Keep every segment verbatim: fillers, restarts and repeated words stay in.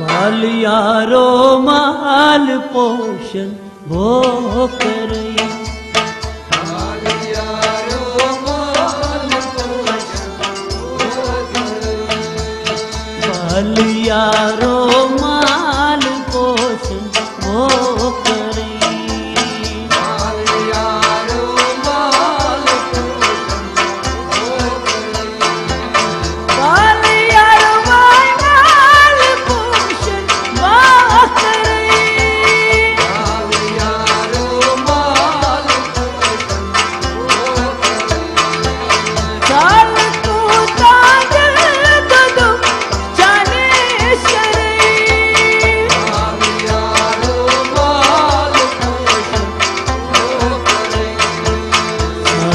مال یارو مال پوشن بو کرئی۔ مال یارو مال پوشن بو کرئی۔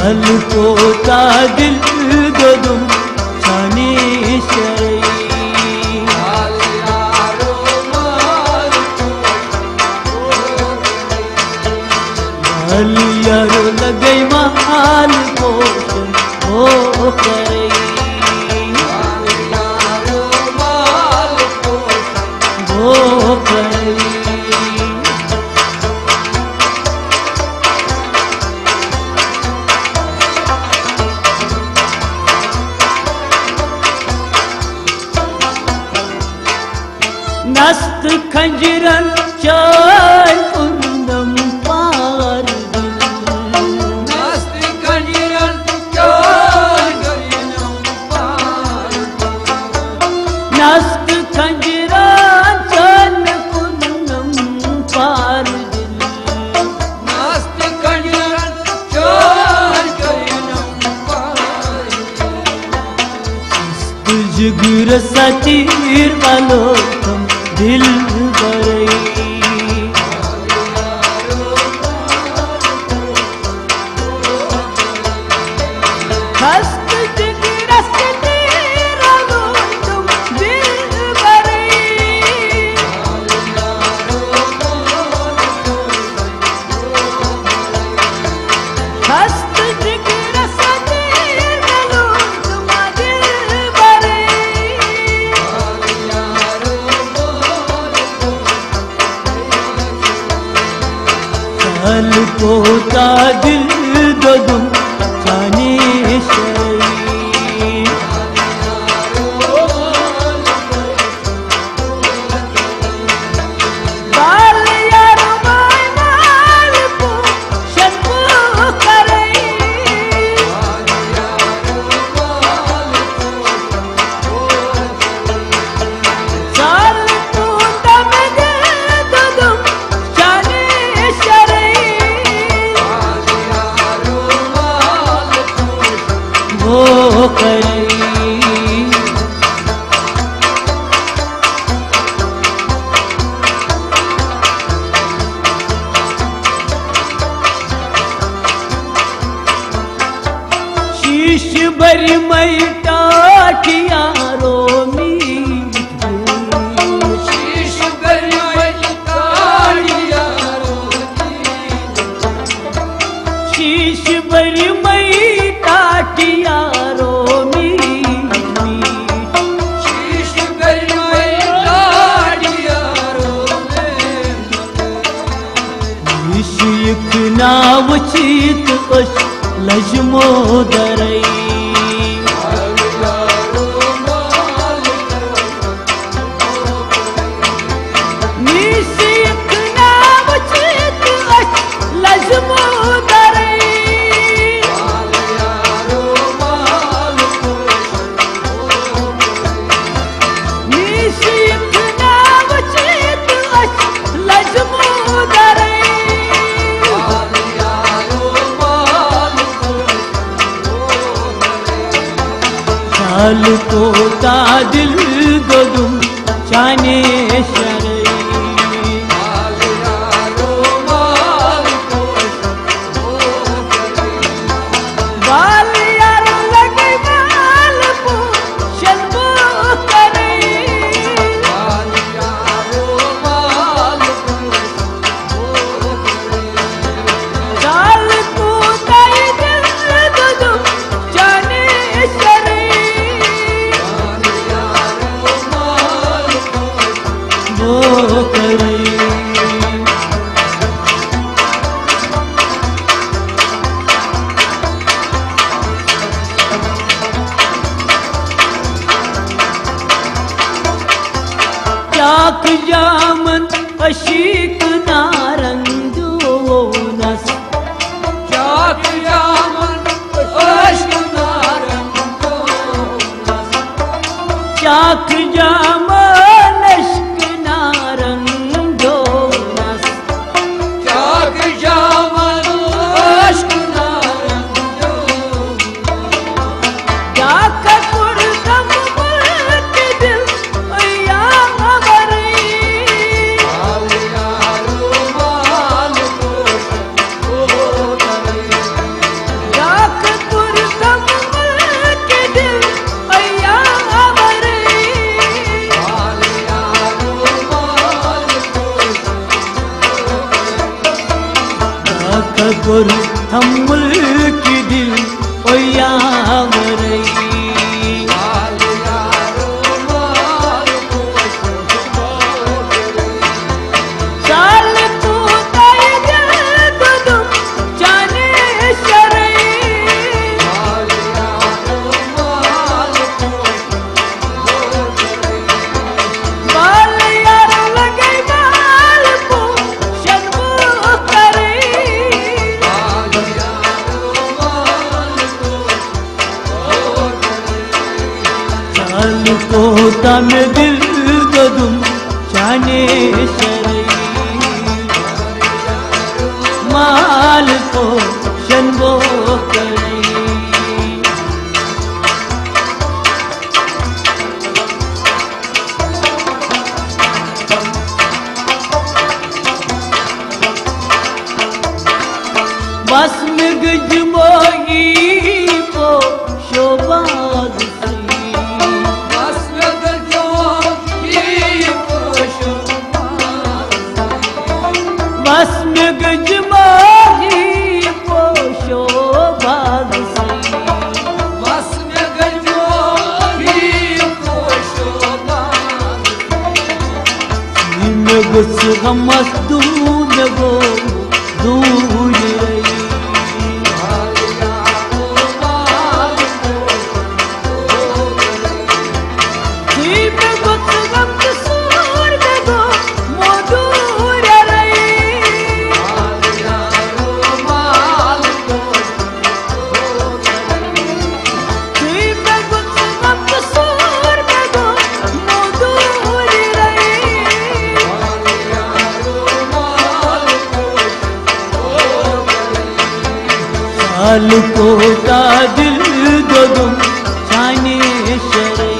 ال کوتا دل دودم چانی شرئی۔ ال یارو لگئی مال پوشن بو کرئی۔ بو کرئی۔ نست کنجرن چاے پورنم پار دل۔ نست کنجرن چاے پورنم پار دل۔ نست کنجرن چاے پورنم پار دل۔ نست کنجرن چاے پورنم پار دل۔ جگر ستیر الوکم دل برئی۔ ہست جگر ستیر الوکم دل برئی۔ ہست جگر ستیر الوکم دل برئی۔ سال کوتا دل دودم چانی شرئی۔ بال یار مال پوشن بو کرئی۔ سال کوتا دل دودم چانی شرئی۔ بو کرئی۔ شیش بری مئی ٹاٹی یارو میٹھ۔ شیش بری مئی ٹاٹی یارو میٹھ۔ شیش بری مئی ٹاٹی یارو میٹھ۔ شیش بری مئی ٹاٹی یارو میٹھ۔ یہِ چھُ یِکھ ناو چیت أچھ لجمو درئی۔ یہِ چھُ یِکھ ناو چیت أچھ لجمو درئی۔ سال کوتا دل دودم چانی شرئی۔ بال یار لگئی مال پوشن بو کرئی۔ سال کوتا دل دودم چانی شرئی۔ چاک جامن عشیق نارنگ دونس۔ چاک جامن عشق نارنگ دونس۔ چاک جامن عشق نارنگ دونس۔ چاک جامن عشق نارنگ دونس۔ ڈاکہ کوٚر تم ملک دل یا ورے۔ ڈاکہ کوٚر تم ملک دل یا ورے۔ ڈاکہ کوٚر تم ملک دل یا ورے۔ سال کوتاہ دل دودم چانے شرے۔ بال یار لگے بال پوشن بو کرے۔ سال کوتاہ مےٚ دِل دۄدُم چانے شرعی۔ مال پوشن بو کرے۔ بس مےٚ گٔجمٲیی پوشو باغ سٕے۔ بس مےٚ گٔجمٲیی پوشو باغ سٕے۔ بس مےٚ گٔجمٲیی پوشو باغ سٕے۔ بس مےٚ گٔجمٲیی پوشو باغ سٕے۔ مےٚ گوٚژھ غمس دوٗر، مےٚ گوٚو دوٗر۔ سال کوتاہ دِل دۄدُم چانہِ شرعی۔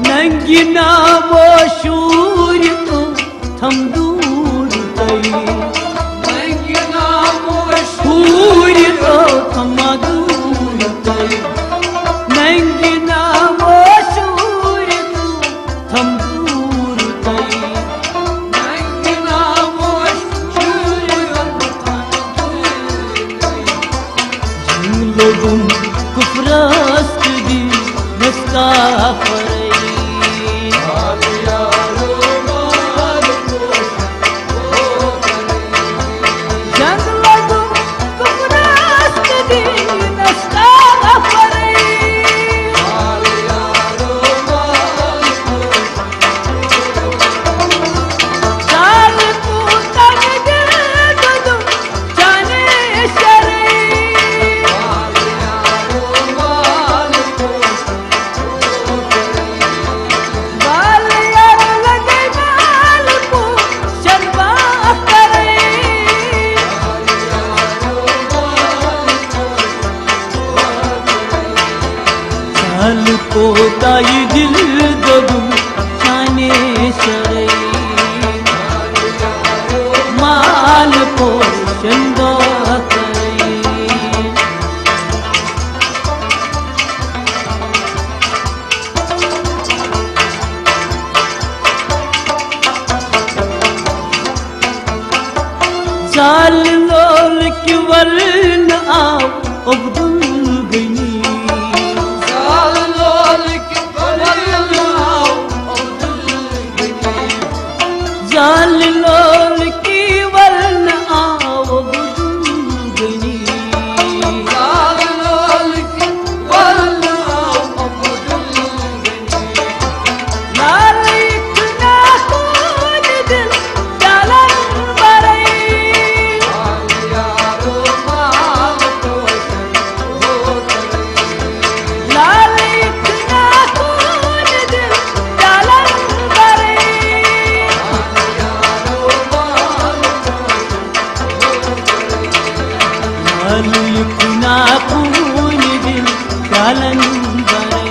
ننگہِ نامو شوٗرۍ تہٕ تھم دوٗر تۄہہِ۔ ننگہِ نامو شوٗرۍ تہٕ تھم دوٗر تۄہہِ۔ ننگہِ نامو شوٗرۍ تہٕ تھم دوٗر تۄہہِ۔ ننگہِ نامو شوٗرۍ تہٕ تھم دوٗر تۄہہِ۔ جنگ لوگُم کفرس تہٕ دینس کافرے۔ جنگ لوگُم کفرس تہٕ دینس کافرے۔ یہِ دِل دوٚدُم چانے شرے، مال پوشن دۄہ کرے۔ زال لولکہِ ولنہٕ آو عبدالغنی۔ زال لولکہِ ولنہٕ آو عبدالغنی۔ زال لولکہِ ولنہٕ آو عبدالغنی۔ زال لولکہِ ولنہٕ آو عبدالغنی۔ لالٕے تہٕ ناکوٗن دِل ڈالن برے۔ لالٕے تہٕ ناکوٗن دِل ڈالن برے۔ لالٕے تہٕ ناکوٗن دِل ڈالن برے۔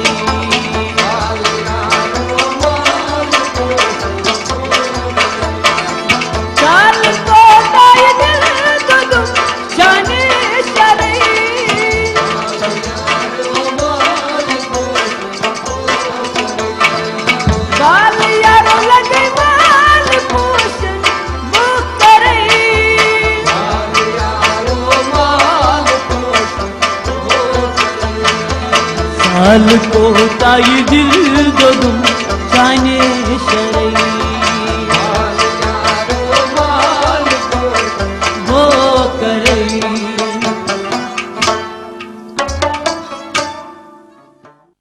زال کوتاہ یہِ دِل دوٚدُم چانے شرے۔ زال یارو لگے مال پوشن بہٕ کرے۔ زال کوتاہ یہِ دِل دوٚدُم چانے